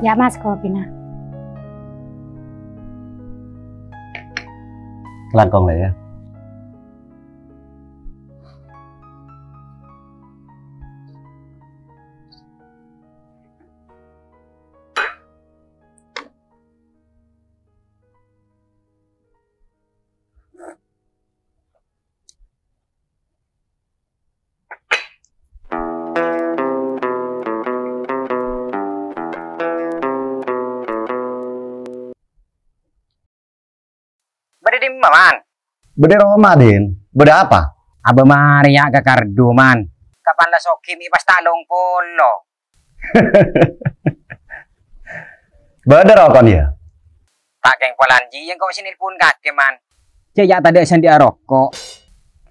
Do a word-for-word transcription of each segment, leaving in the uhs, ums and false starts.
Ya, Mas, kopina. Kalangkong la, ya. Bâdâ è dimma, Man? Bâdâ è roma, Din. Bâdâ apa? Abâ marè ya' ka kardhu, Man. Kapan la soghi mè' pas ta' long polo. Bâdâ rokon, ya? Ta' kèng polanji, engko' sè nelpon kakè, Man. Cè' ya' tadâ' sè andi'â roko'.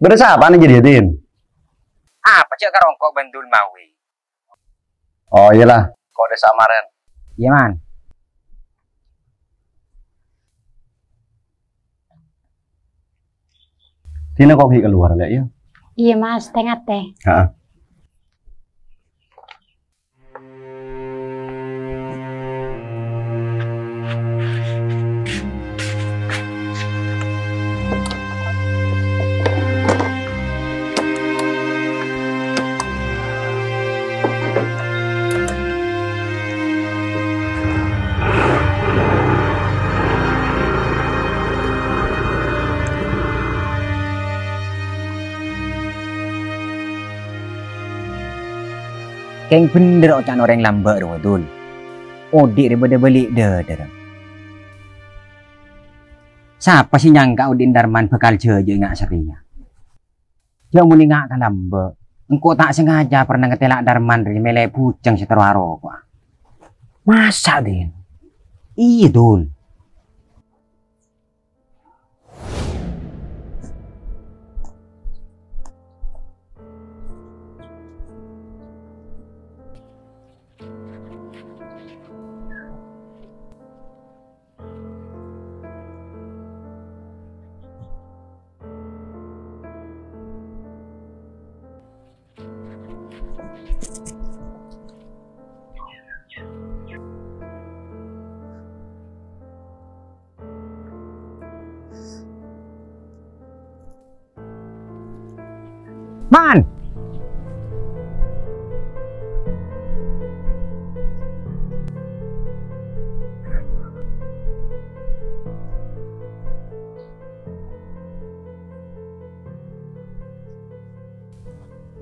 Bâdâ sapa neng jârèya, Din? Apa cè' ka roko' bân Dul mau è? Oh, iyâ la. Ko' dâ' samaren. Iyâ, Man. Dina ko' ghi' kalowar, Lè', ya? Iyâ, Mas, tè-ngatè. Heeh. Kèng bhendher oca'na orèng lambâ' rowa, Dul. Odi' rè bâdâ bâli' dhâdhârâ. Sapa sè nyangka odi'na Darman bhâkal jhâjâ ènga' satèya? Jhâ' mon ènga' ka lambâ', engko' ta' sengaja pernah ngatèla' Darman rè mèlè bujâng sè terro aroko'a. Masa', Din? Iyâ, Dul. Man!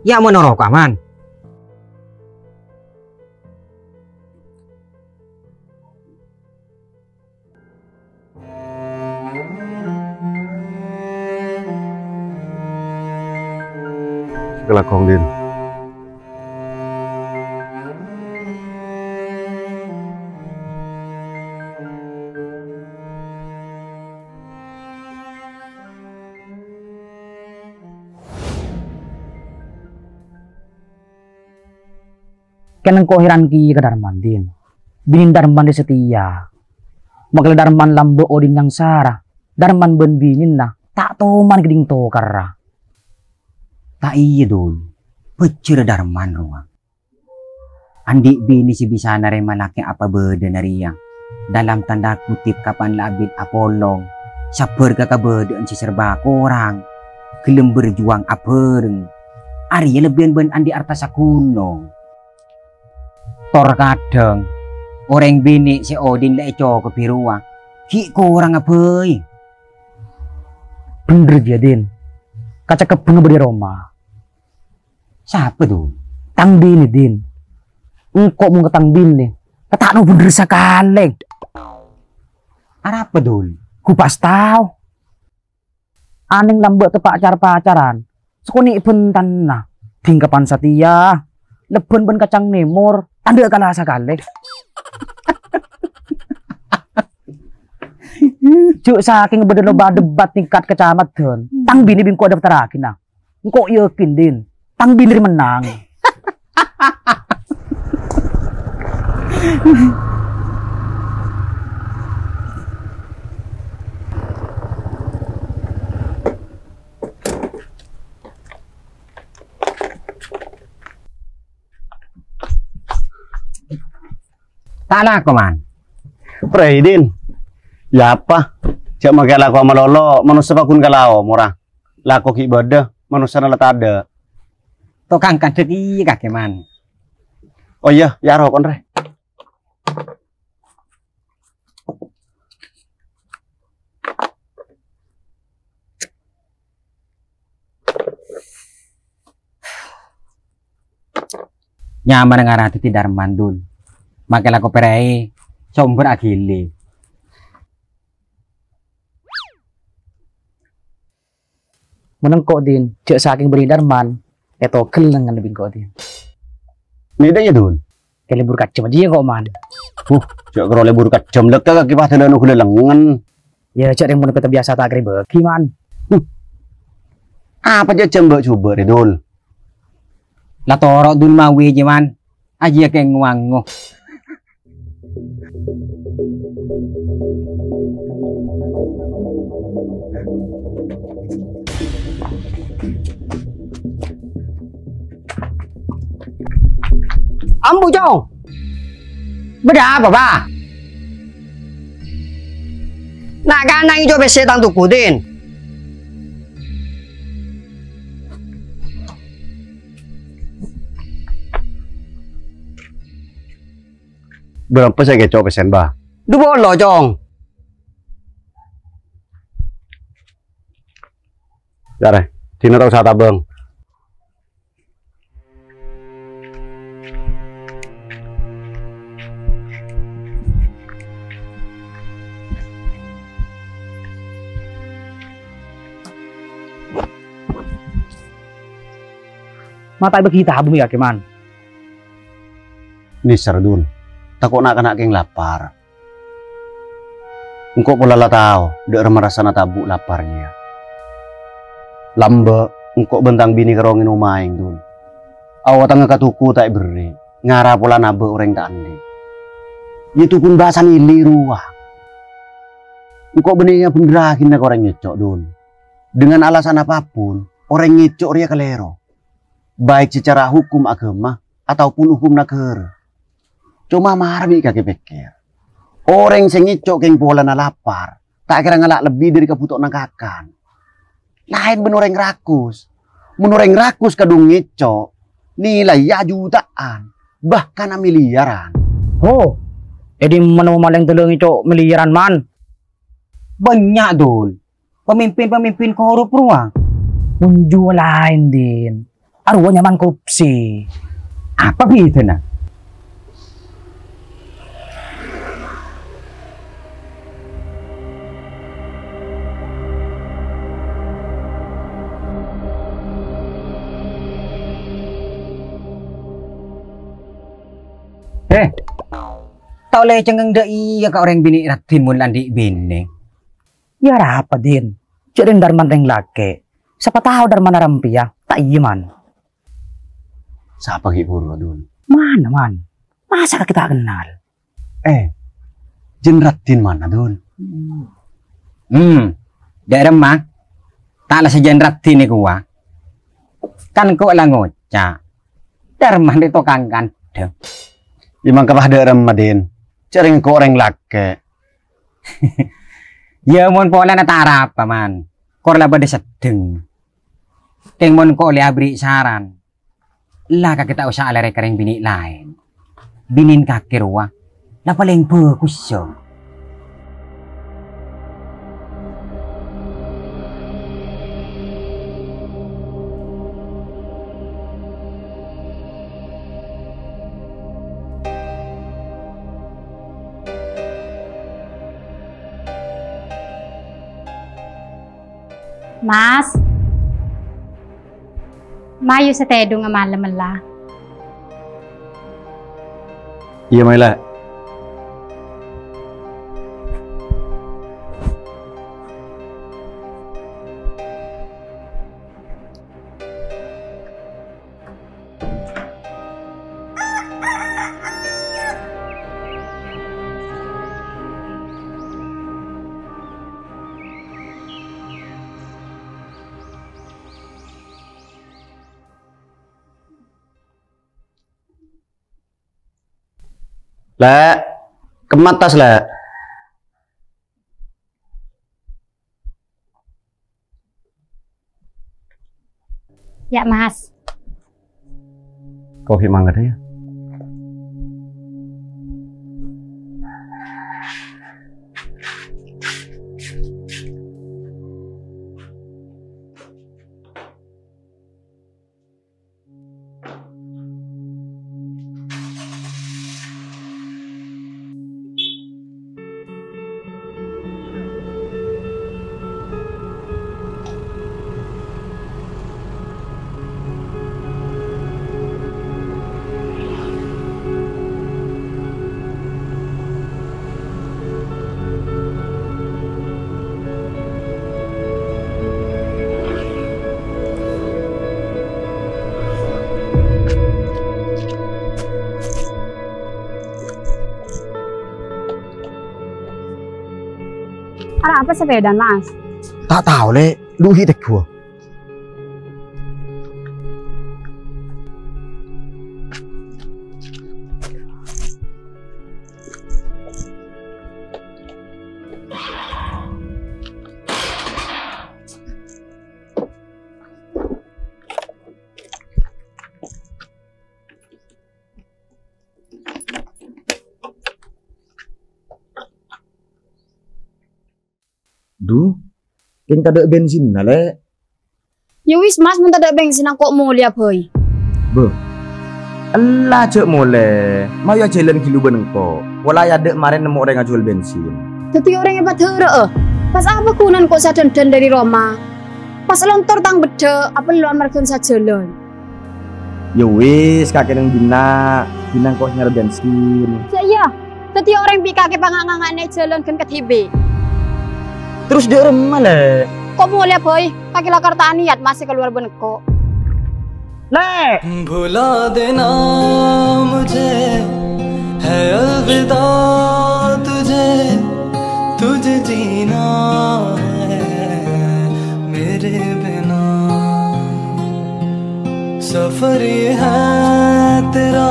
Ya' mon oroko'a, Man. Sè kalakong, Din. Kèng engko' hèran kèya ka Darman, Din. Binèna Darman rè satèya. Makala Darman lambâ' odi' nyangsara, Darman bân binèna ta' toman kèdhing tokarra. Ta' iyâ, Dul. Bhâjjhrâ Darman rowa. Andi' binè sè bisa narèma lakè' apa bâdâna rèya. Dalam tanda kutip, kapan la abit apolong, sabbhâr ka kabâdâ'ân sè serba korang, ghellem berjuang abhâreng. Arèya lebbiyân bân andi' arta saghunong. Tor kadhâng, orèng binè' sè odi'na la ècokobhi rowa, ghi' korangnga bhâi. Bhendher, jâ, Din. Kacakebbhângnga bâdâ è roma. Sapa, Dul? Tang binè, Din. Engko' mon ka tang binè, kata'no bhendher sakalè. Arapa, Dul? Ghu pas tao. Anèng lambâ' teppa' car-pacaran. Sakonè' bhântanna. Dhing kapan satèya. Lebbhân bân kacang nèmor. Tandhâ kala sakalè. Jhâ' sakèng bâdâ lomba debat tingkat kecamatan. Tang binè bi' engko' adaftarraghi, nah. Engko' yakin, Din. Tang binè rè mennang. Alako, Man. Prai, Din. Yâ apa? Jhâ' makè alako malolo, manossa paggun ka lao, mora. Lako ghi' bâdâ, manossana la tadâ'. Tokang kandhâ' iyâ kakè, Man. Oh iyâ, yâ ro, konrè. Nyamana ngara dhâddhi Darman, Dul. Makè lako prai, sombher aghili. Mon engko', Din, jhâ' sakèng bânnè Darman, ètogel lengngenna bi' engko', Din. Mèdâ yâ, Dul? Kè lebur kajjhâm jiyâ engko', Man. Huh, jhâ' kèra lebur kajjhâm, lèkka kakè padâ lanu ghellâ' lengngen. Yâ, jhâ' rèng mon pètè biyasa ta' kèra èbâghi, Man. Huh. Apa jhâ' jhâmbâ' jhubâ' rè, Dul? La toro' Dul mawi jiyâ, Man. Ajiyâ kèng ngowango. Ambu, Cong. Bâdâ apa, Bâ? Na'-kana' ngèco' pèssè tang toko, Din. Bârâmpa sè èkèco' pèssèna, Bâ? Du polo, Cong. Yâ rè, dinah ta' osa atabâng. Ma' ta' èbâghi tabung yâ, Kèman? Nèser, Dun. Tako' na'-kana' kèng lapar. Engko' pola la tao dâ' remma rassana tabu' lapar jiyâ. Lambâ', engko' bân tang binè karo ngènom aèng, Dun. Aotangnga ka toko ta' èberri', ngara pola nabâ' orèng ta' andi'. Yâ tokon bâsa mèlè rowa. Engko' bânnè abhendherraghinah ka orèng ngèco', Dun. Dengan alasan apapun, orèng ngèco' rèya kalèro. Baik secara hukum agama ataupun hukum nagara. Coma mara bi' kakè pèkkèr. Orèng sè ngèco' kèng polana lapar, ta' kèra ngala' lebbi dâri kabhutowanna kakan. Laèn bân orèng rakus. Mon orèng rakus kadhung ngèco', nilaiya juta'an, bahkan amiliyaran. Oh, è dimma malèng tellâ ngèco' miliyaran, Man? Bânnya', Dul. Pamimpin-pamimpin korup rowa. Mon jiyâ laèn, Din. Arowa nyamana korupsi. Apa bhidhâna? Eh, ta' ollè cengngeng dâ' iyâ ka orèng binè' raddhin mon la andi' binè. Yâ arapa, Din? Jhâ' rèng Darman rèng lakè'. Sapa tao Darman arampèya? Ta' iyâ, Man? Sapa ghi' bhuru, Dun? Mana, Man? Masa kakè ta' kennal? Eh, jhân raddhin mana, Dun? Hmm, dâ' remma? Ta' la sajân raddhin è kowa. Kan engko' la ngoca'. Darman rè tokang kandhâ. Yâ mangkana dâ' remma, Din? Jhâ' rèng engko' orèng lakè'. Yâ, mon polana ta' arapa, Man. Kor la bâdâ seddheng. Kèng mon engko' ollè aberri' saran, la kakè ta' osa alèrè ka rèng binè' laèn. Binèna kakè rowa, la palèng bhâghussa. Mas. Mayu sè tèdhungnga malem ella. Iyâ, Maila. Lè', Temmat tas, Lè'. Ya', Mas. Kopi mangga, ya. Arapa sapèdana, Mas? Ta' tao, Lè'. Lu hi' tegghuwâ. Du, kèng tadâ' bensinna, Lè'. Ya wis, Mas, mon tadâ' bensin, engko' molèya bhâi. Bâh, ella jhâ' molè. Mayu ajhâlân ghilu bân engko'. Pola è adâ' marèn nemmo orèng ajhuwâl bensin. Dhâddhi orèng èpadhârâ'â. Pas apa ghunana engko' sadhândhân dâri roma? Pas lontor tang beddhâ', apello'an marghâna sajhâlân. Ya wis, kakè neng dinna', dinna' engko' nyarè bensin. Ya iyâ, dhâddhi orèng bi' kakè panga-nganga' è jhâlân ghân kadhibi'. Terros dâ' remma, Lè'? Engko' molèya bhâi, kakè lakar ta' anèyat Mas kalowar bân engko'. Lè'! भुला देना मुझे, है अलविदा तुझे, तुझे जीना है मेरे बिना। सफर ये है तेरा,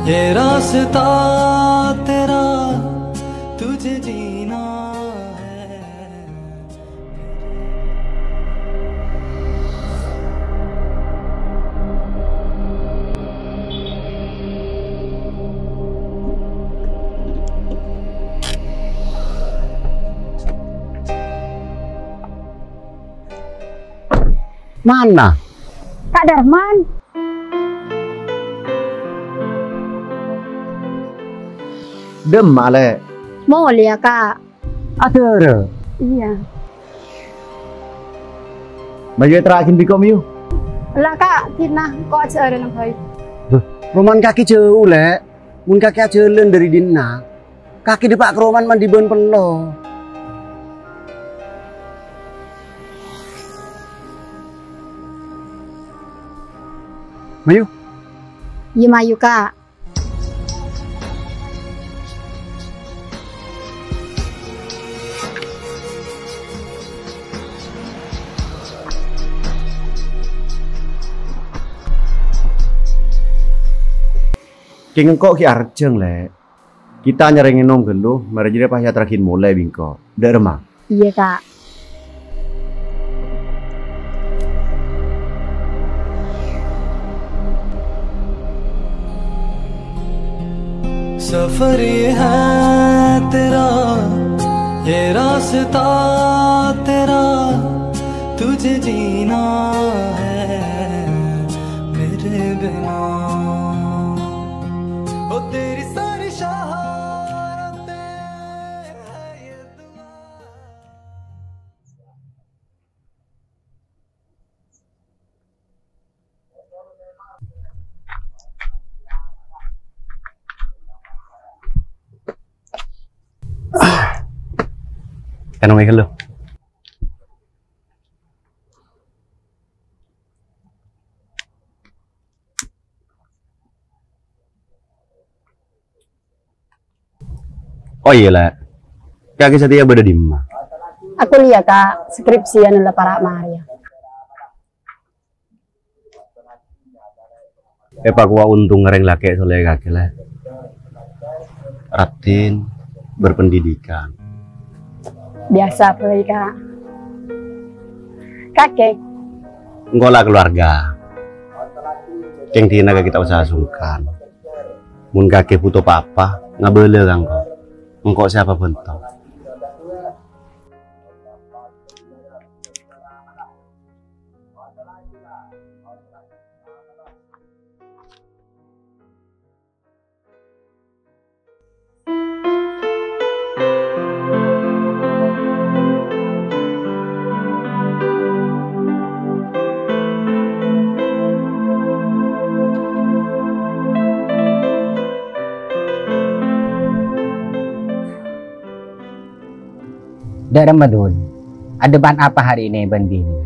ये रास्ता तेरा, तुझे जीना है। Mana? Ka' Darman. Dâ'emma, Lè'? Molèya, Ka'. Adârâ? Iyâ. Mayu èterra'aghin bi' engko', mayu. Ella, Ka', dinna' engko' ajhâlân bhâi. Duh, romana kakè jhâu, Lè'. Mon kakè ajhâlân dâri dinna', kakè dâpa' ka romana mandi bân pello. Mayu. Iyâ, mayu, Ka'. Kèng engko' ghi' arjhâng, Lè'. Kita nyarè ngènom ghâllu, marè jârèya pas èaterraghin molè bi' engko'. Dâ' remma? Iyâ, Ka'. सफर ये है तेरा, ये रास्ता तेरा, तुझे जीना है मेरे बिना। ओ तेरी सारी शहारतें है ये दुआ। Kan ngomong lu. Oh iyâ, Lè'. Kakè satèya bâdâ dimma? Aku lèya, Ka', skripsian la para' marèya. Èpakowa ontong orèng lakè' solè kakè, Lè'. Raddhin berpendidikan. Biyasa bhâi, Ka'. Kakè? Engko' la kaluwarga. Kèng dinah kakè ta' osa sungkan. Mon kakè buto pa-apa, ngabâlâ ka engko'. Engko' sè abhânto. Dâ' remma, Dul? Adhâ' bân apa hari ini bân binè?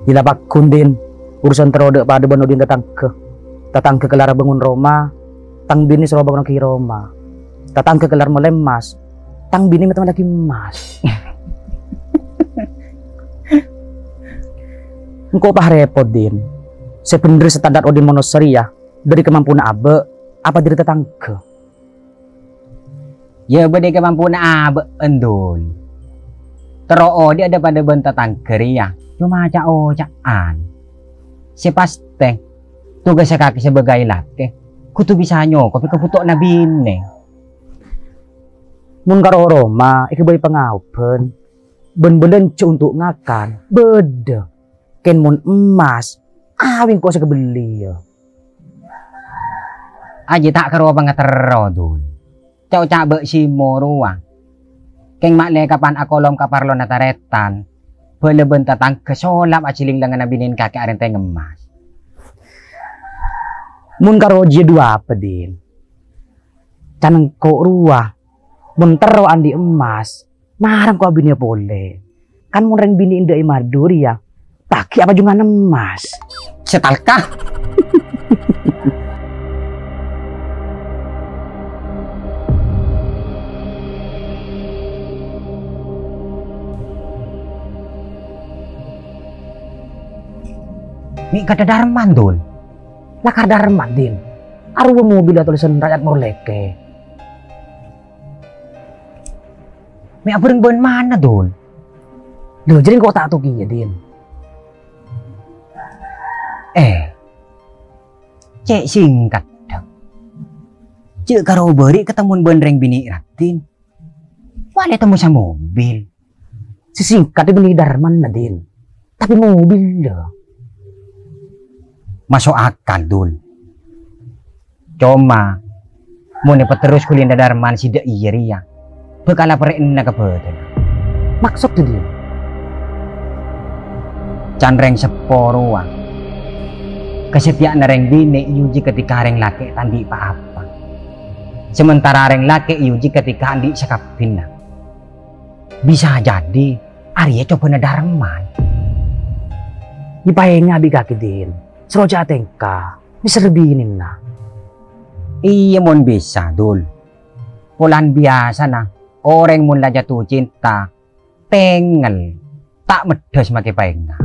Iyâ la pagghun, Din. Urusan terro dâ' padâ bân odi'na tatangghâ. Tatangghâ kellar bângon roma, tang binè soro bângonnaghi roma. Tatangghâ kellar mellè emmas, tang binè mètto mellèaghi emmas. Engko' pas repot, Din. Sè bhendher standar odi' manossa rèya, dâri kamampowanna abâ', apa dâri tatangghâ? Yâ, bâdâ kamampowanna abâ', Dul. Terro odi' dâ' padâ bân tatangghâ rèya, coma ca'-oca'an. Sè pastè, tugassa kakè sabâgâi lakè, kodhu bisa nyokobhi kabhutowanna binè. Mon karo roma èghâbây pangaoban, bân bâlânjhâ untuk ngakan, bâdâ. Kèng mon emmas, awèng ko' sè kabelliyâ. Ajiyâ ta' karowa pangaterro, Dul. Ca'-oca' bâ' simo rowa. Kèng ma'lè kapan akolom kaparlona tarètan, bâlâ bân tatangghâ solap ajhilinglangnga binèn kakè arèntèng emmas. Mon karo jiyâ duwâ apa, Din? Can engko' rowa, mon terro andi' emmas, mara engko' abinèa polè. Kan mon rèng binè' endâ' è Madhurâ, yâ, paghi' apajungan emmas. Setalka. Mè' kadhâ' Darman, Dul. Lakar Darman, Din. Arowa mobil atolèsan rakyat morlèkè. Mè' abhâreng bân mana, Dul? Lho, jârèya engko' ta' tokèya, Din. Eh, cè' sèngkaddhâ. Jâ' karo bâri' katemmo bân rèng binè' Raddhin. Wa' lè temmo samobil. Sè sèngkaddhâ bânnè Darman, Din. Tapè mobil, lho. Maso' akal, Dul. Coma, mon èpaterros kulina Darman sè dâ' iyâ rèya, bhâkal aparè'na ka bâdâna. Maksoddhâ, Din? Can rèng seppo rowa. Kasatèya'anna rèng binè' èojhi katèka rèng lakè' ta' andi' pa-apa. Samantara rèng lakè' èojhi katèka andi' sakabbhinna. Bisa jadi, arèya cobâna Darman. Èpaènga' bi' kakè, Din. Soro jhâ' atèngka, mèssèr binèna. Iyâ, mon bisa, Dul. Polana biyasana, orèng mon la jatuh cinta, tengngel, ta' meddhâs makè paènga'.